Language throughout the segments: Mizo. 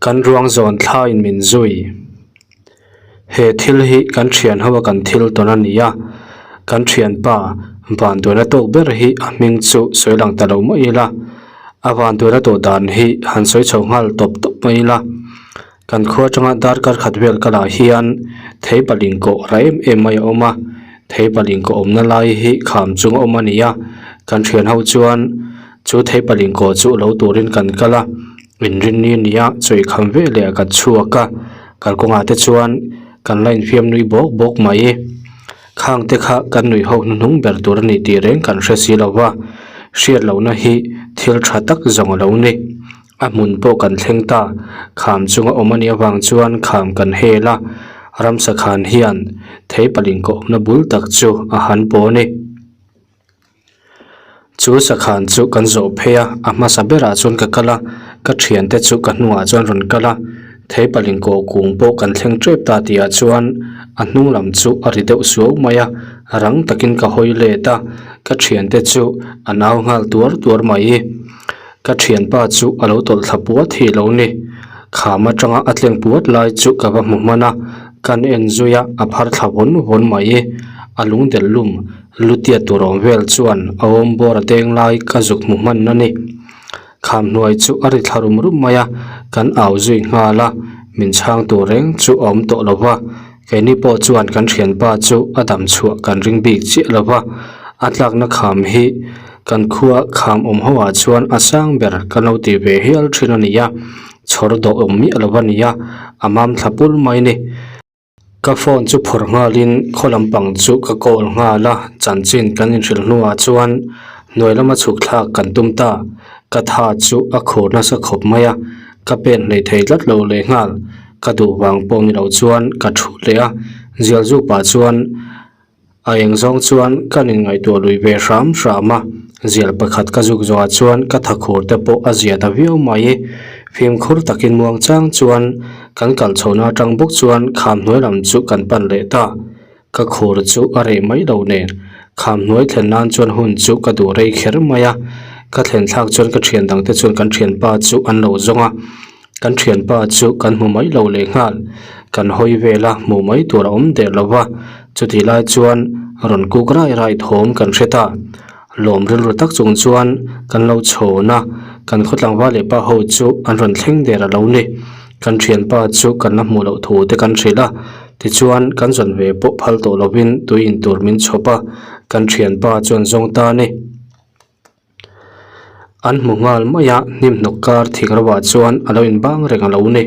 Kan ruang zawn thlaiin min zui. He thil hi kan thian ho a kan thil tawn a ni a, kan thianpa vanduaina tawk ber hi a hming chu sawi lang ta lo mai ila, a vanduaina tawh dan hi han sawi chho nghal tawp tawp mai ila. Kan khua atanga darkar khat vel kalah hian thei paling kawh rah em em mai a awm a, thei paling kawh awmna lai hi kham chung a awm a ni a, kan thian ho chuan chu thei paling kawh chu lo turin kan kal a, inrinni a ni a chawikham veleh ah kan chhuak a, kalkawngah te chuan kan la infiam nui bawk bawk mai. Khang te kha kan nuih ho hnuhnung ber tur a ni tih reng kan hre si lo va, hriat lohna hi thil tha tak zawng a lo ni. A hmun pawh kan thleng ta, kham chunga awm a nih avang chuan kham kan hel a, ramsa khan hian thei paling ka awmna bul tak chu a han paw a ni. Chu sakhan chu kan zawh phei a, a hmasa berah chuan ka kal a, ka thiante chu ka hnungah chuan rawn kal a, thei paling kawh kung pawh kan thleng tep ta tihah chuan a hnung lam chu a ri deuh suau mai a, rang takin ka hawi let a, ka thiante chu an au nghal tuar tuar mai. Ka thianpa chu a lo tawlh thla puat hi lo ni. Kham atanga a tleng puat lai chu ka va hmu hman a, kan en zui a, a phar thla vawn vawn mai. A lung del lum lutiat tur awm vel chuan a awm bawr a deng lai ka zuk hmu hman a ni. Kham hnuai chu a ri thla rum rum mai a, kan au zui nghal a, min chhang tur reng chu a awm tawh lo va. Keini pawh chuan kan thianpa chu a dam chhuah kan ring bik chiah lo va, a tlakna kham hi kan khua kham awm ho ah chuan a sang ber kan lo ti ve hial thin a ni a, chhawr dawh awm miah lo a ni a, a mam thla pul mai ni. Ka phone chu phawrh nghalin khaw lampang chu ka call nghal a, chanchin kan inhrilh hnuah chuan hnuai lama chhuk thlak kan tum ta, ka tha chu a khur nasa khawp mai a, ka pen hlei thei tlat lo lehnghal. Ka duh vang pawh ni lo chuan ka thu leh a, Zialzu pah chuan a eng zawng chuan kan inngaihtuah lui ve hram hram a, zial pakhat ka zuk zawhah chuan ka thakhur te pawh a zia ta viau mai. Fimkhur takin muang chang chuan kan kal chhohna atang bawk chuan kham hnuai lam chu kan pan leh ta. Ka khur chu a reh mai lo nen, kham hnuai thlen nan chuan hun chu ka duh rei kher mai a, ka thlen thlak chuan ka thian dangte chuan kan thianpa chu an lo zawng a, kan thianpa chu kan hmu mai lo leh nghal, kan hawi vel a hmuh mai tur a awm der lo va, chutih lai chuan rawn kuk rai rai thawm kan hre ta, lawm rilru tak chung chuan kan lo chhawn a, kan khaw tlangval leh pa ho chu an rawn thleng der a lo ni. Kan thianpa chu kan la hmuh loh thu te kan hrilh a, tichuan kan zawn ve pawh phal tawh lovin tui in tur min chhawp a, kan thianpa chuan zawng ta a ni. An hmu nghal mai a, hnim hnawk kar thing ro ah chuan a lo inbang reng a lo ni,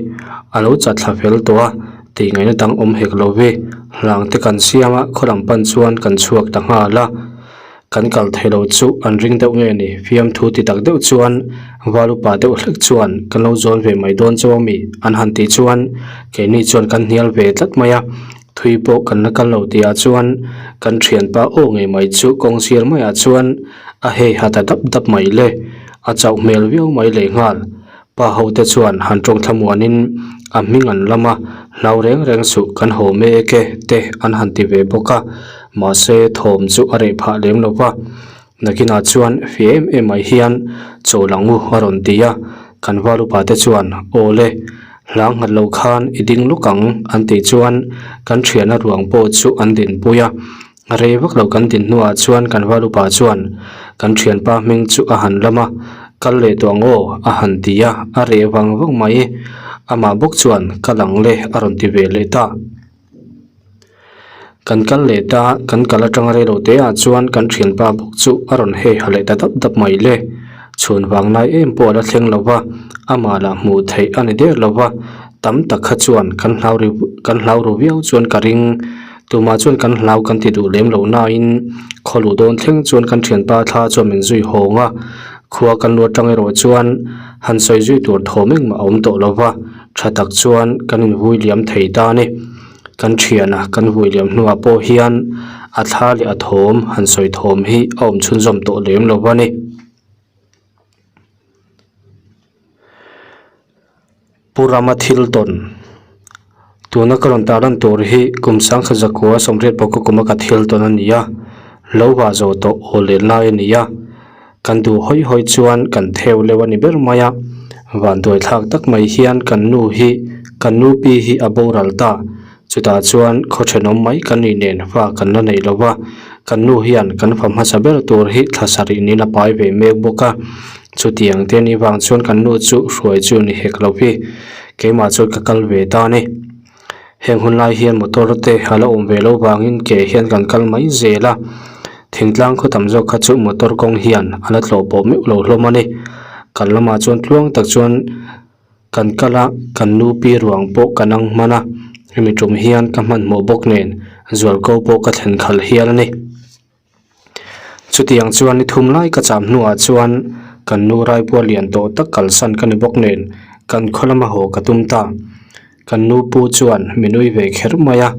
a lo chat thla fel tawh a, tih ngaihna dang awm hek lo ve, hlang te kan siam a, khaw lam pan chuan kan chhuak ta nghal a. Kan kal thei lo chu an ring deuh nge ni? Fiamthu ti tak deuh chuan val upa deuh hlek chuan kan lo zawn ve mai dawn chauh ami? An han tih chuan keini chuan kan hnial ve tlat mai a, thui pawh kan la kal lo tihah chuan kan thianpa aw ngei mai chu kawng sir maiah chuan a hei ha ta dap dap mai le, a chauh hmel viau mai lehnghal. Pa ho te chuan han tawng thlamuanin a hming an lam a, hlau reng reng suh kan haw mek e te an han ti ve bawk a, mahse thawm chu a reh phah lem lo va. Nakinah chuan fih em em mai hian chaw lang u a rawn ti a, kan val upa te chuan aw le, hlang nghat lo khan i ding lawk ang an tih chuan kan thiana ruang pawh chu an dinpui a, Rei vak lo kan din hnuah chuan kan val upa chuan kan thianpa hming chu a han lam a, kal leh tawh ang aw a han ti a, a reh vang vang mai. Amah bawk chuan kal ang le a rawn ti ve leh ta. Kan kal leh ta, kan kal atanga rei lo te ah chuan kan thianpa bawk chu a rawn hei ha leh ta dap dap mai le. Chhun vang lai em pawh a la thleng lo va, amah lah hmuh theih a ni der lo va, tam tak kha chuan kan hlau ri kan hlau ru viau chuan ka ring. Tumah chuan kan hlau kan ti duh lem lo nain khaw luh dawn thleng chuan kan thianpa thla chuan min zui hawng a, khua kan lu atang erawh chuan han sawi zui tur thawm engmah a awm tawh lo va, tha tak chuan kan invui liam thei ta a ni. Kan thiana kan vui liam hnuah pawh hian a thla leh a thawm han sawi thawm hi a awm chhunzawm tawh lem lo va ni. Pu Rama thil tawn tuna ka rawn tar lan tur hi kum sangkhat zakua sawmriat pawh ka kum a ka thil tawn a ni a, lo vah zawh tawh aw len lai a ni a, kan duh hawi hawi chuan kan theu leuh a ni ber mai a, Vanduai thlak tak mai hian kan nu hi kan nu pi hi a boral ta. Chutah chuan khaw thenawm mai kan nih nen fa kan la nei lo va, kan nu hian kan fa hmasa ber tur hi thla sarih niin a pai ve mek bawk a. Chutiang te ni vang chuan kan nu chu hruai chu ni hek lo hi keimah chuan ka kal ve ta a ni. Heng hun lai hian motor te a la awm ve lo vangin ke hian kan kal mai zel a, thingtlang khaw tam zawk kha chu motor kawng hian a la tlawh pawh meuh lo hlawm a ni. Kan lamah chuan tluang tak chuan. Kan kal a, kan nu pi ruang pawh ka nang hman a, hemi tum hian ka hmanhmawh bawk nen zualko pawh ka thlen khalh hial a ni. Chutiang chuan ni thum lai ka cham hnuah chuan kan nu raipuar lian tawh tak kalsan ka ni bawk nen kan khaw lama haw ka tum ta. Kan nu pu chuan min ui ve kher mai a,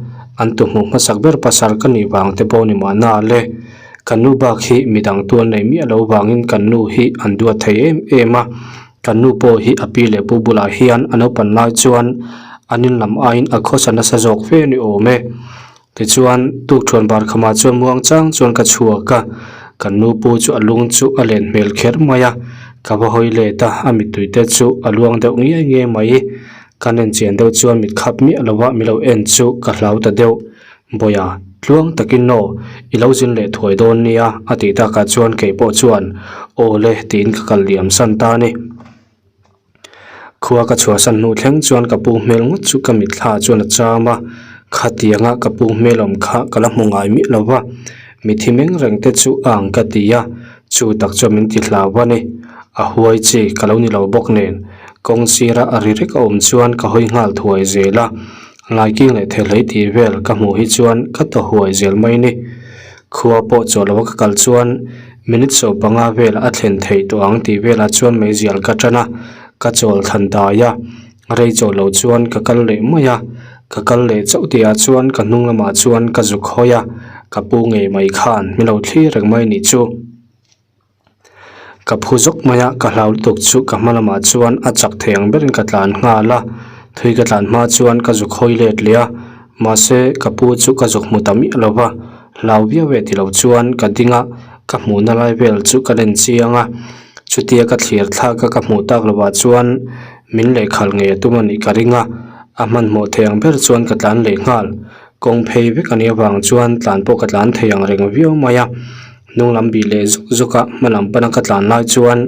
an tu hmuh hmasak ber pasal ka nih vang te pawh ni mahna le. Kan nu bak hi midang tual nei miah lo vangin kan nu hi an duat thei em em a. Kan nu pawh hi a pi leh pu bulah hian a naupan lai chuan an in lam aiin a khawsa nasa zawk fe ni awm e. Tichuan, tukṭhuan bar khamah chuan muang chang chuan ka chhuak a, kan nu pu chu a lung chu a len hmel kher mai a, ka va hawi let a, a mittui te chu a luang deuh ngiai ngiai mai. Ka nen chian deuh chuan mit khap miah lo a, mi lo en chu ka hlau ta deuh. Bawia, tluang takin aw, i lo zin leh thuai dawn nia, a tih takah chuan kei pawh chuan aw le tiin ka kal liam san ta a ni. Khua ka chhuahsan hnu thleng chuan ka pu hmel ngawt chu ka mitthla chuan a cham a, khatianga ka pu hmel awm kha ka la hmu ngai miah lo va, mithi meng reng te chu a ang ka ti a, chu tak chuan min ti hlau a ni. A huai chi ka lo ni lo bawk nen, kawng sira a ri rek a awm chuan ka hawi nghal thuai zel a. Laiking leh thehlei tih vel ka hmuh hi chuan ka ta huai zel mai ni. Khua pawh chaw lova ka kal chuan minute 15 vel a thlen theih tawh ang tih velah chuan meizial ka tan a, ka chawl thlan dai a, rei chaw lo chuan ka kal leh mai a, ka kal leh chauh tihah chuan ka hnung lamah chuan ka zuk hawi a, ka pu ngei mai khan min lo thlir reng mai nih chu. Ka phu zawk mai a, ka hlau lutuk chu ka hma lamah chuan a chak thei ang berin ka tlan nghal a, thui ka tlan hma chuan ka zuk hawi let leh a, mahse ka pu chu ka zuk hmu ta miah lo va, hlau viau e tilo chuan ka ding a, ka hmuhna lai vel chu ka len chiang a, chutia ka thlir thlak a ka hmuh tak lovah chuan min lehkhalh ngei a tum a nih ka ring a, a hmanhmawh thei ang ber chuan ka tlan leh nghal, kawng phei vek a nih avang chuan tlan pawh ka tlan thei ang reng viau mai a. Hnung lam bih leh zuk zuk a, hma lam pana ka tlan lai chuan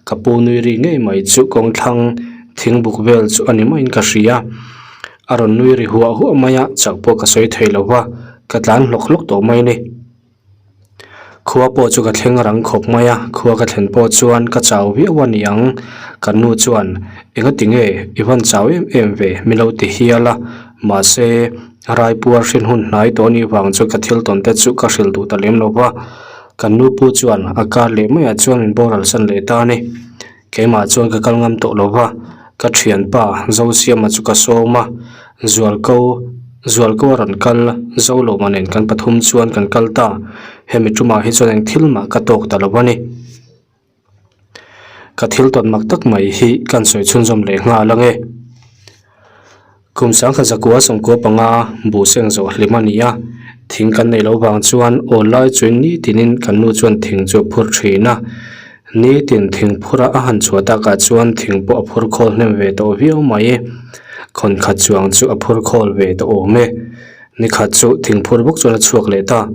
ka pu nui ri ngei mai chu kawng thlang thing buk vel chu a ni maiin ka hria. A rawn nui ri huah huah mai a, chauh pawh ka sawi thei lo va, ka tlan hlawk hlawk tawh mai a ni. Khua pawh chu ka thleng rang khawp mai a, khua ka thlen pawh chuan ka chau viau a ni ang. Ka nu chuan, Engati nge i van chau em em ve? min lo ti hial a, mahse, Raipuar hrin hun hnai tawh anih vang chu ka thil tawn te chu ka hrilh duh ta lem lo va, kan nu pu chuan a kar leh maiah chuan min boral san leh ta a ni. Keimah chuan ka kal ngam tawh lo va, ka thianpa Zosiama chu ka sawm a, Zualko Zualko a rawn kal, Zolawma nen kan pathum chuan kan kal ta, hemi tumah hi chuan eng thil mah ka tawk ta lo a ni. Ka thil tawn mak tak mai hi kan sawi chhunzawm leh nghal ang e. Kum sangkhat zakua sawmkua panga buh seng zawh hlim a ni a, thing kan neih loh vang chuan awl lai chuin nitinin kan nu chuan thing chu a phur thin a. Nitin thing phura a han chhuah takah chuan thing pawh a phur khawl hnem ve tawh viau mai. Khawn khat chuang chu a phur khawl ve tawh awm e. Nikhat chu thing phur bawk chuan a chhuak leh ta.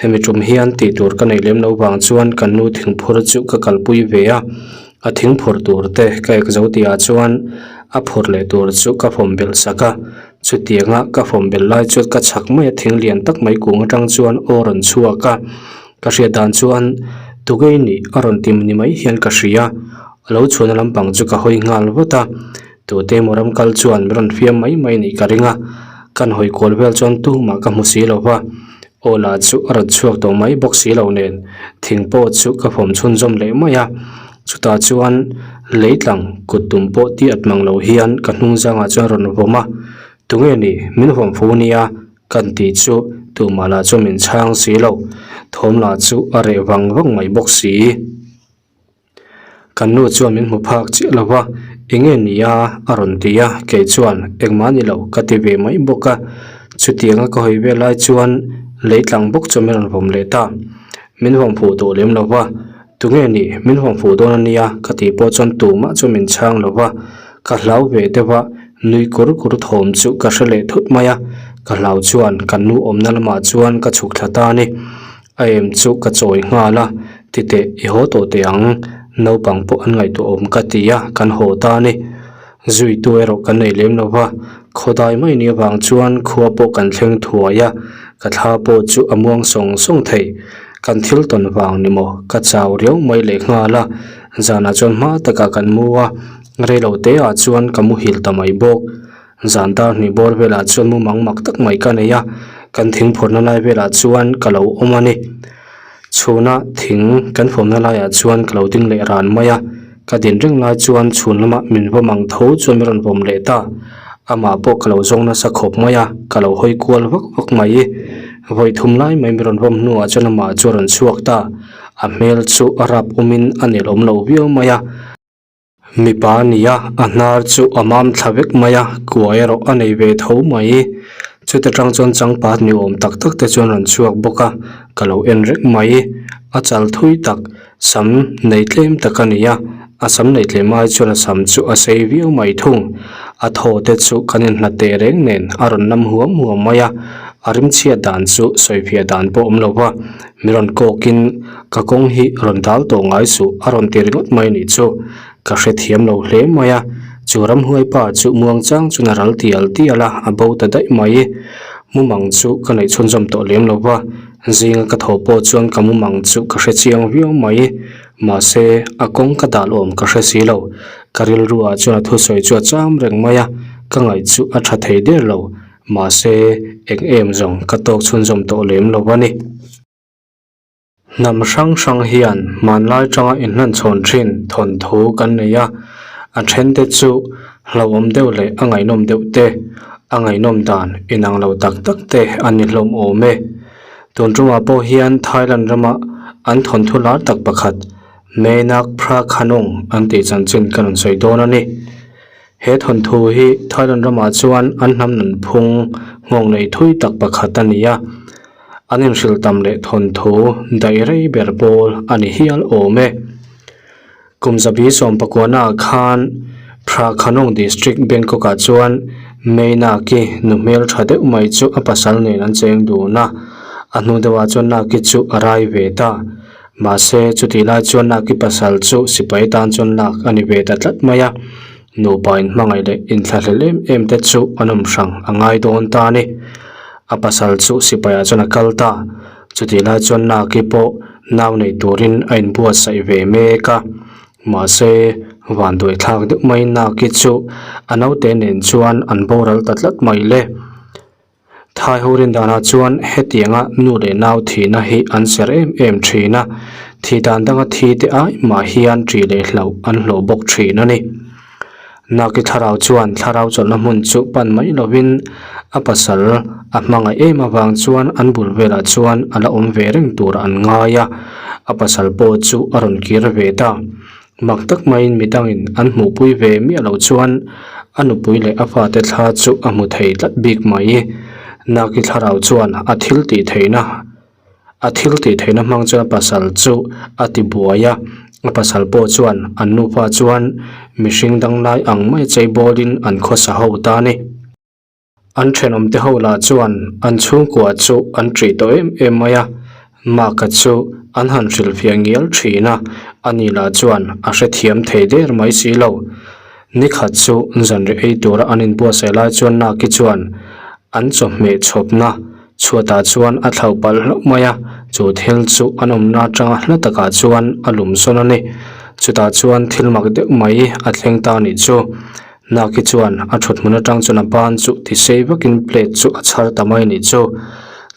Hemi tum hian tih tur ka neih lem loh vang chuan kan nu thingphur chu ka kalpui ve a, a thingphur tur te ka ek zo tihah chuan a phur leh tur chu ka fawm belh sak a, chutianga ka fawm belh lai chuan ka chhak mai a thing lian tak mai kung atang chuan aw rawn chhuak a, ka hriat dan chuan Tugei nih a rawn ti ni mai hian ka hria, a lo chhuahna lampang chu ka hawi nghal vat a, tute emaw ram kal chuan min rawn fiam mai mai nih ka ring a, kan hawi kual vel chuan tumah ka hmu si lo va. Aw lah chu a rawn chhuak tawh mai bawk si lo nen thing pawh chu ka fawm chhunzawm leh mai a, chutah chuan lei tlang kut tum pawh tiat mang lo hian ka hnung zangah chuan rawn vawm a, tunge ni min vawm fu nia kan tih chu tumah lah chu min chhang si lo, thawm lah chu a reh vang vang mai bawk si. Kan nu chuan min hmu phak chiah lo va, Enge ni a? a rawn ti a, kei chuan, Engmah ni lo, ka ti ve mai bawk a. Chutianga ka hawi vel lai chuan lei tlang bawk chu min rawn vawm leh ta. Min vawm fuh tawh lem lo va, Tunge ni, min huam fuh dawn a nia ka tih pawh chuan tumah chu min chhang lo va, ka hlau ve deuh a, nui kur kur thawm chu ka hre leh thut mai a, ka hlau chuan kan nu awmna lamah chuan ka chhuk thla ta a ni. A em chu ka chawi nghal a, titeh i haw tawh teh ang, naupang pawh an ngaihtuah awm ka ti a, kan haw ta a ni. Zuitu erawh kan nei lem lo va, khawdai mai ni avang chuan khua pawh kan thleng thuai a, ka thla pawh chu a muang sawng sawng thei. Kan thil tawn vang ni maw? Ka chau riau mai leh nghal a, zanah chuan hma takah kan mu a, reilo te ah chuan ka muhil ta mai bawk. Zan dar hnih bawr velah chuan mu mang mak tak mai ka nei a, kan thing phurhna lai velah chuan ka lo awm a ni. Chhuna thing kan fawmna laiah chuan ka lo ding leh ran mai a, ka din reng lai chuan chhun lamah min vawm ang tho chuan min rawn vawm leh ta. Amah pawh ka lo zawng nasa khawp mai a, ka lo hawi kual vak vak mai. Vawi thum lai mai min rawn vawm hnuah chuan amah chu a rawn chhuak ta. A hmel chu a rap awmin a nelawm lo viau mai a. Mipa a ni a, a hnar chu a mam thla vek mai a, kuai erawh a nei ve tho mai. Chuta tang chuan changpat ni awm tak tak te chuan rawn chhuak bawk a, ka lo en reng mai. A chal thui tak, sam nei tlem tak a ni a, a sam nei tlem ai chuan a sam chu a sei viau mai thung. A thaw te chu kan inhlat teh reng nen a rawn nam huam huam mai a, a rimchhiat dan chu sawifiah dan pawh awm lo va. Mi rawn kawkin ka kawng hi rawn dal tawh ngai suh a rawn ti ringawt mai nih chu ka hrethiam lo hle mai a, chu ramhuai pa chu muang chang chuan a ral tial tial a, a bo ta daih mai. Mumang chu ka neih chhunzawm tawh lem lo va, zinga ka thaw pawh chuan ka mumang chu ka hre chiang viau mai. Mahse, a kawng ka dal awm ka hre si lo, ka rilruah chuan a thusawi chu a cham reng mai a, ka ngaih chu a tha thei der lo. Mahse, eng em zawng ka tawk chhunzawm tawh lem lo a ni. Hnam hrang hrang hian hmanlai tanga inhlanchhawn thin thawnthu kan nei a, a thente chu hlauhawm deuh leh a ngaihnawm deuh te, a ngaihnawm dan inang lo tak tak te a ni hlawm awm e. Tun tumah pawh hian Thailand rama an thawnthu lar tak pakhat Meenak Phra Khanong an tih chanchin ka rawn sawi dawn a ni. He thawnthu hi Thailand ramah chuan an hnam nunphung nghawng nei thui tak pakhat a ni a, an inhrilh tam leh thawnthu daih rei ber pawl a ni hial awm e. Kum zabi sawmpakuana khan Phra Khanong District Bangkok ah chuan Meinaki nu hmel tha deuh mai chu a pasal nen an cheng dun a, a hnu deuhah chuan Naki chu a rai ve ta. Mahse, chutih lai chuan Naki pasal chu sipai tan chuan lak a ni ve ta tlat mai a, nupa inhmangaih leh inthlahlel em em te chu an awm hrang a ngai dawn ta a ni. A pasal chu sipaiah chuan a kal ta. Chutih lai chuan Naki pawh nau nei turin a inbuatsaih ve mek a. Mahse, vanduai thlak deuh maiin Naki chu a naute nen chuan an boral ta tlat mai le. Thai ho rin danah chuan hetianga nu leh nau thihna hi an ser em em thin a, thih dan danga thi te ai mah hian ṭih leh hlauh an hlawh bawk thin a ni. Naki thlarau chuan thlarau chawlhna hmun chu pan mai lovin a pasal a hmangaih em avang chuan an bul velah chuan a la awm ve reng tur an ngai a, a pasal pawh chu a rawn kir ve ta. Mak tak maiin midangin an hmuhpui ve miah loh chuan a nupui leh a fate thla chu a hmu thei tlat bik mai. Naki thlarau chuan a thil tih theihna a thil tih theihna hmang chuan a pasal chu a ti buai a, a pasal pawh chuan an nupa chuan mihring danglai ang mai cheibawlin an khawsa ho ta a ni. An thenawmte ho lah chuan an chhungkua chu an ṭih tawh em em mai a, Mark-a chu an han hrilhfiah ngial ṭhin a, ani lah chuan a hrethiam thei der mai si lo. Nikhat chu zanriah ei tura an inbuatsaih lai chuan Naki chuan an chawhmeh chhawpna chhuatah chuan a thlauh palh hlauh mai a, chu thil chu an awmna atanga hla takah chuan a lum sawn a ni. Chutah chuan thil mak deuh mai a thleng ta a nih chu. Naki chuan a thut hmun atang chuan a ban chu ti sei vakin plate chu a chhar ta mai a nih chu.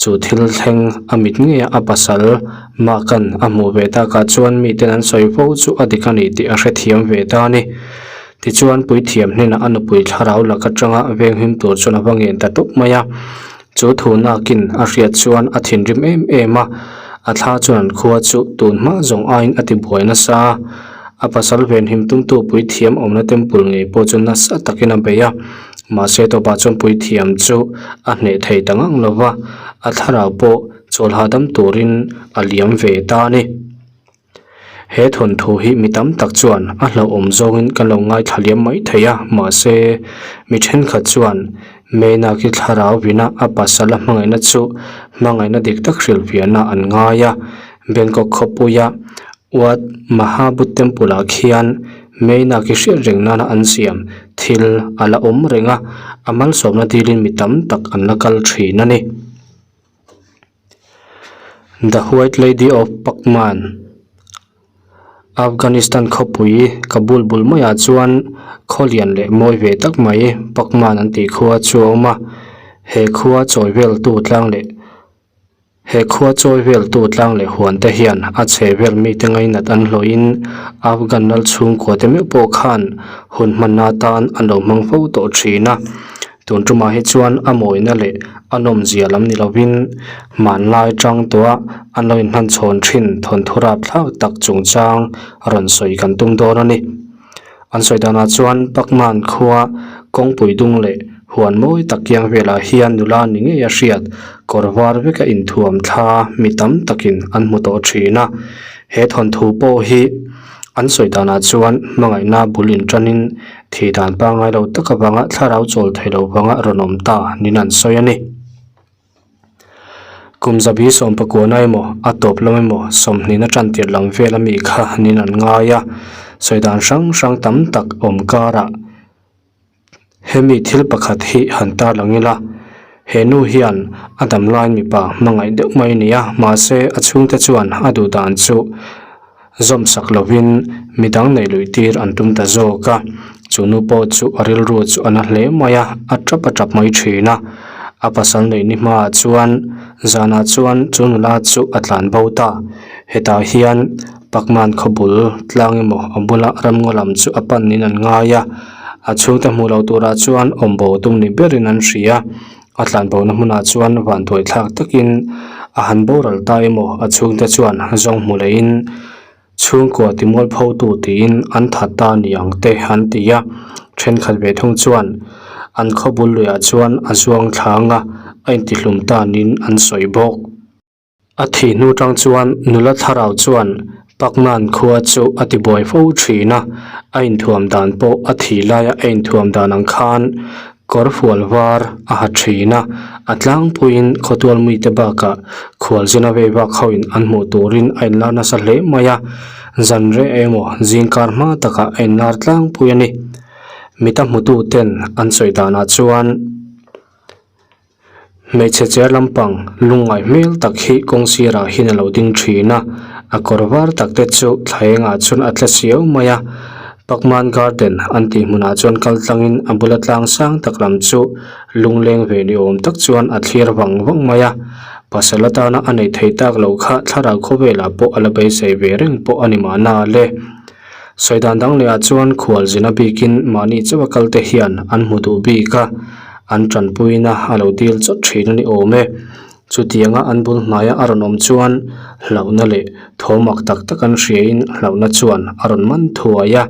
Chu thil thleng a mit ngei a a pasal Mark-a'n a hmuh ve takah chuan miten an sawi fo chu a dik a ni tih a hrethiam ve ta a ni. Tichuan puithiam hnenah a nupui thlarau lak atanga venghim tur chuan a va ngen ta tawp mai a. Chu thu nakin a hriat chuan a thinrim em em a, a thla chuan an khua chu tun hma zawng aiin a ti buai nasa a. A pasal venhim tumtu puithiam awmna temple ngei pawh chu nasa takin a bei a, mahse tawpah chuan puithiam chu a hneh thei ta ngang lo va, a thlarau pawh chawl hahdam turin a liam ve ta a ni. He thawnthu hi mi tam tak chuan a hlauhawm zawngin kan lo ngaithla liam mai thei a, mahse mi thenkhat chuan Meinaki thlarau vina a pasal a hmangaihna chu hmangaihna dik tak hrilhfiahna an ngai a. Bangkok khawpuia Wat Mahabut Temple ah khian Meinaki hriat reng nana an siam thil a la awm reng a, a malsawmna dilin mi tam tak an la kal thin a ni. The White Lady of Pakman, Afghanistan khawpui Kabul bul maiah chuan khaw lian leh mawi ve tak mai Pakman an tih khua chu a awm a, he khua chawi veltu tlang leh he khua chawi veltu tlang leh huan te hian a chhe vel mite ngainat an hlawhin Afghan lal chhungkua te meuh pawh khan hun hmanna atan an lo hmang fo tawh thin a. Tun tumah hi chuan a mawina leh a nawmzia lam ni lovin hmanlai tang tawha an lo inhman chhawn thin thawnthu rapthlak tak chungchang rawn sawi kan tum dawn a ni. An sawi danah chuan Pakman khua kawngpui dung leh huan mawi tak kiang velah hian nula ni ngei a hriat kawr var veka inthuam thla mi tam takin an hmu tawh thin a. He thawnthu pawh hi an sawi danah chuan hmangaihna bul intanin Thih dan pangngai lo tak avanga thlarau chawl thei lo vanga rawn awm ta niin an sawi a ni. Kum zabi sawmpakuana emaw, a tawp lam emaw, sawmhnihna tantir lam vel ami kha niin an ngai a, sawi dan hrang hrang tam tak awm karah hemi thil pakhat hi han tarlang ila, he nu hian a dam laiin mipa hmangaih deuh mai a ni a, mahse a chhungte chuan a duh dan chu Zawm sak lovin midang neih luih tir an tum ta zawk a, chu nu pawh chu a rilru chu a na hle mai a, a tap a tap mai thin a. A pasal neih ni hmaah chuan zanah chuan chu nula chu a tlan bo ta. Hetah hian Pakman khawbul tlang emaw a bula ramngaw lam chu a pan in an ngai a, a chhungte hmuh loh turah chuan awmbo tum ni berin an hria. A tlanbohna hmunah chuan vantuai thlak takin a han boral ta emaw a chhungte chuan zawng hmu leiin chhungkua timual photu tiin an that ta ni ang te an ti a. Thenkhat ve thung chuan an khawbul luiah chuan a zuang thlang a, a intihlum tanin an sawi bawk. A thih hnu tang chuan nula thlarau chuan Pakman khua chu a ti buai fo thin a, a inthuam dan pawh a thih laia a inthuam dan ang khan kawr fual var a ha thin a, a tlangpuiin khawtual mite bakah khualzina vei vak hoin an hmuh turin a inlar nasa hle mai a, zan reh emaw zingkar hma takah a inlar tlangpui a ni. Mita hmututen an sawi danah chuan. Hmeichhe cher lampang lungngaih hmel tak hi kawng sirah hian a lo ding thin a, a kawr var tak te chu thla engah chuan a tla siau mai a, Pakman garden an tih hmunah chuan kal tlangin a bula tlang sang tak lam chu lungleng ve ni awm tak chuan a thlir vang vang mai a, pasal atana a neih theih tak loh kha thlarau khawvelah pawh a la beisei ve reng pawh a ni mahna le. Sawi dan dang lehah chuan khualzina bikin mahni chauha kalte hian an hmu duh bik a, an tanpuina a lo dil chawt thin a ni awm e. Chutianga an bul hnaia a rawn awm chuan hlauhna leh thawmak tak tak an hriain hlauhna chuan a rawn man thuai a.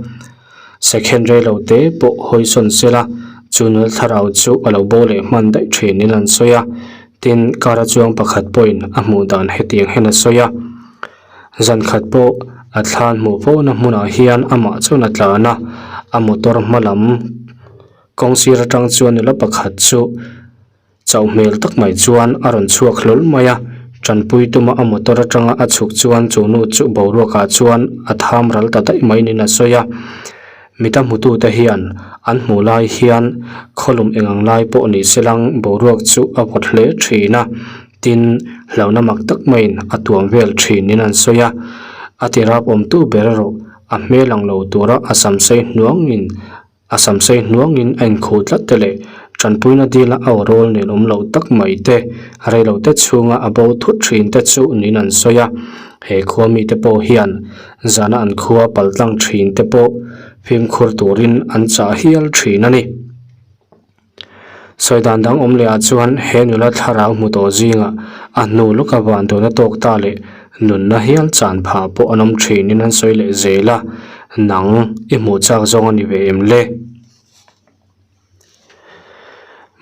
Second rei lo te pawh hawi sawn sela chu nula thlarau chu a lo bo leh hman daih thinin an sawi a. Tin, kara chuang pakhat pawhin a hmuh dan hetiang hian a sawi a. Zan khat pawh a thlan hmuh fo na hmunah hian amah chuan a tlan a, a motor hma lam kawng sir atang chuan nula pakhat chu chauh hmel tak mai chuan a rawn chhuak hlawl mai a, tanpui tuma a motor atanga a chhuk chuan chu nu chu boruak ah chuan a tham ral ta daih mai niin a sawi a, mita hmutute hian an hmuh lai hian khawlum eng ang lai pawh ni se lang boruak chu a vawt hle thin a. Tin, hlauhna mak tak maiin a tuam vel thin in an sawi a, a ti rap awmtu ber erawh a hmel ang lo tura a samsei hnuangin a samsei hnuangin a inkhuh tlat te leh tanpuina dila a aw rawl nen awm loh tak mai te, reilote chhunga a bo thut thin te chu niin an sawi a. He khua mite pawh hian zana an khua paltlang thin te pawh fimkhur turin an chah hial thin a ni. Sawi dan dang awm leh ah chuan he nula thlarau hmu tawh zingah a hnu lawka van dawhna tawk ta leh nunna hial chan phah pawh an awm thin in an sawi leh zel a, nang i hmuh chak zawng a ni ve em le?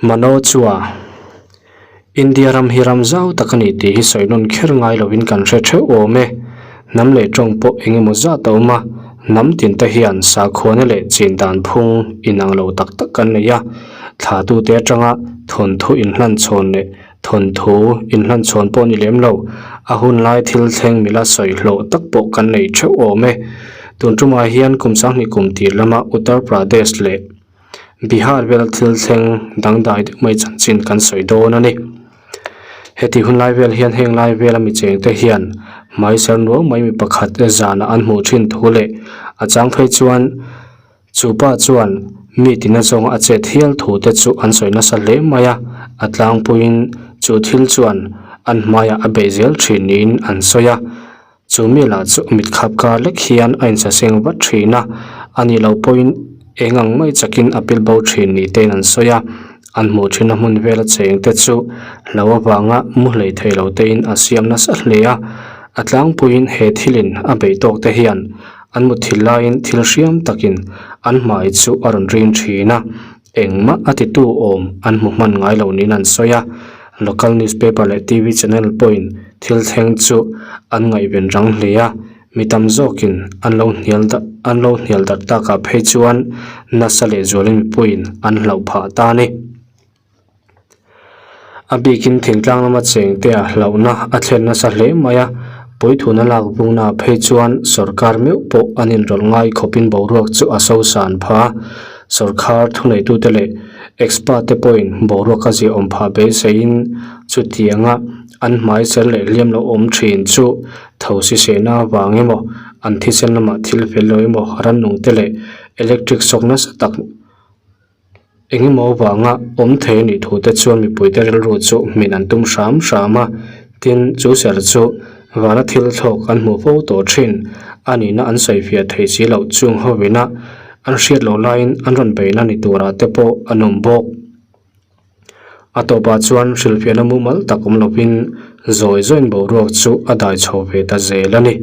Mano chua India ram hi ram zau tak a ni tih hi sawi nawn kher ngai lovin kan hre theuh awm e. Hnam leh tawng pawh eng emaw zat a awm a, hnam tin te hian sakhuana leh chin dan phung inang lo tak tak kan nei a, thlatute atanga thawnthu inhlan chhawn leh thawnthu inhlan chhawn pawh ni lem lo, a hun lai thil thleng mila sawi hlawh tak pawh kan nei theuh awm e. Tun tumah hian kum sanghnih kum tir lama Uttar Pradesh leh Bihar vel thil thleng dangdai deuh mai chanchin kan sawi dawn a ni. Heti hun lai vel hian heng lai vela mi cheng te hian hmai ser nuau mai mi pakhat zanah an hmuh thin thu leh a chang phei chuan chu pa chuan mi tina zawnga a chet hial thu te chu an sawi nasa hle mai a, a tlangpuiin chu thil chuan an hmaiah a beih zel thin niin an sawi a. Chu mi lah chu mit khap kar lek hian a insaseng vat thin a, a nih loh pawhin eng ang mai chakin a pil bo thin ni tein an sawi a, an hmuh thinna hmun vela cheng te chu hlo avanga mu hlei thei lo tein a siam nasa hle a, a tlangpuiin he thilin a beih tawk te hian an mutthil laiin thil hriam takin an hmai chu a rawn rin thin a, engmah a titu awm an hmu hman ngai lo niin an sawi a, local newspaper leh T_V channel pawhin thil thleng chu an ngaihven rang hle a, mi tam zawkin an lo hnial darh an lo hnial darh takah phei chuan nasa leh zualin mipuiin an hlauh phah ta a ni. A bikin thingtlang lama cheng te ah hlauhna a thlen nasa hle mai a, puithuna lak vungna ah phei chuan sawrkar meuh pawh an inrawlh ngai khawpin boruak chu a sosan phah a, sawrkhar thuneitute leh expert te pawhin boruak a ziahawm phah beiseiin chutianga an hmai sel leh hliam lo awm thin chu tho sisehna avang emaw an thisen lamah thil fel lo emaw rannung te leh electric shock nasa tak Eng emaw avanga awm thei a nih thu te chuan mipuite rilru chu hmin an tum hram hram a, tin chu ser chu vana thil thlawk an hmuh fo tawh thin a nihna an sawi fiah thei si loh chung hovina an hriat loh laiin an rawn beihna ni turah te pawh an awm bawk. A tawpah chuan hrilhfiahna mumal tak awm lovin zawi zawiin boruak chu a dai chho ve ta zel a ni.